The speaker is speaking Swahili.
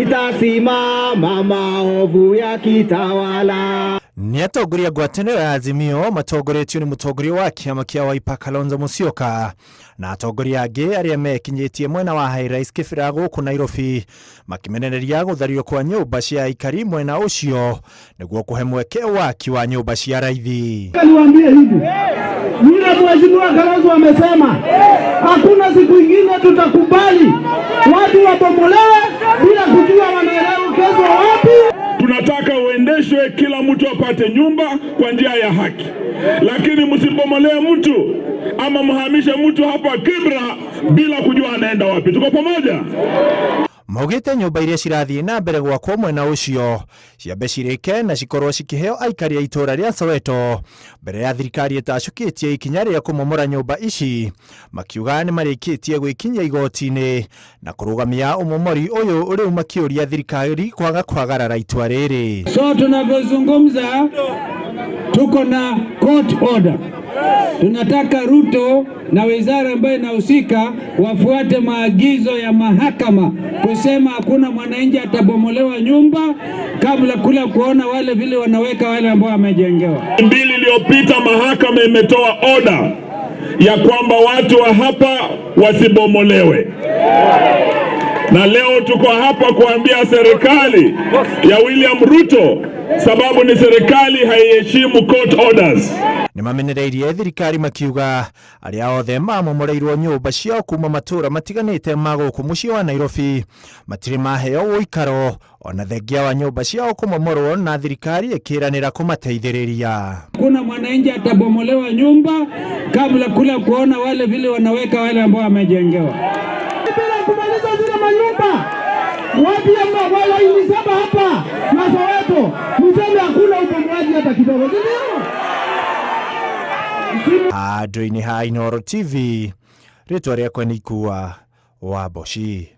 Itasimama maovu yakitawala. Nĩ atongoria ngwatanĩro ya Azimio matongoretio nĩ mũtongoria wa kĩama kĩa Wiper Kalonzo Musyoka na atongoria angĩ arĩa mekinyĩtie mwena wa Highrise Kibera gũkũ Nairobi makĩmenereria gũthario kwa nyũmba cia aikari mwena ũcio nĩguo kũhe mweke waki wa nyũmba cia raithi. Niwaambie hivi, yule mheshimiwa Kalonzo amesema hakuna siku ingine tutakubali watu wabomolewe bila kujua wanaelekezwa wapi. Tunataka uendeshwe, kila mtu apate nyumba kwa njia ya haki, lakini msibomolee mtu ama mhamishe mtu hapa Kibra bila kujua anaenda wapi. Tuko pamoja? Maugĩte nyũmba iria cirathiĩ na mbere gwakwo mwena ũcio ciambe cirĩke na cikorwo cikĩheo aikari a itũũra rĩa Soweto mbere ya thirikari ĩtacũkĩtie ikinya rĩa kũmomora nyũmba ici, makiuga nĩ marĩkĩtie gwĩkinyia igoti-inĩ na kũrũgamia ũmomori ũyũ, rĩu makĩũria thirikari kwaga kwagarara itua rĩrĩ. So tunavyozungumza tuko na court order. Tunataka Ruto na wizara ambayo inahusika wafuate maagizo ya mahakama kusema hakuna mwananchi atabomolewa nyumba kabla kula kuona wale vile wanaweka wale ambao wamejengewa. 2 iliyopita mahakama imetoa oda ya kwamba watu wa hapa wasibomolewe, na leo tuko hapa kuambia serikali ya William Ruto, sababu ni serikali haiheshimu court orders. Nĩ mamenereirie thirikari makiuga arĩa othe mamomoreirwo nyũmba ciao kuma matũũra matiganĩte ma gũkũ mũciĩ wa Nairobi matirĩ maheo ũikaro ona thengia wa nyũmba ciao kũmomorwo na thirikari ĩkĩranĩra kũmateithĩrĩria. Hakuna mwananchi atabomolewa nyumba kabla kula kuona wale vile wanaweka wale ambao wamejengewa. Bila kumaliza zile manyumba watu wa laini 7 hapa na Soweto, mseme hakuna ubomoaji hata kidogo, si ndio? Handũ-inĩ ha Inooro TV, rĩtwa rĩakwa nĩ Ikua wa Mboci.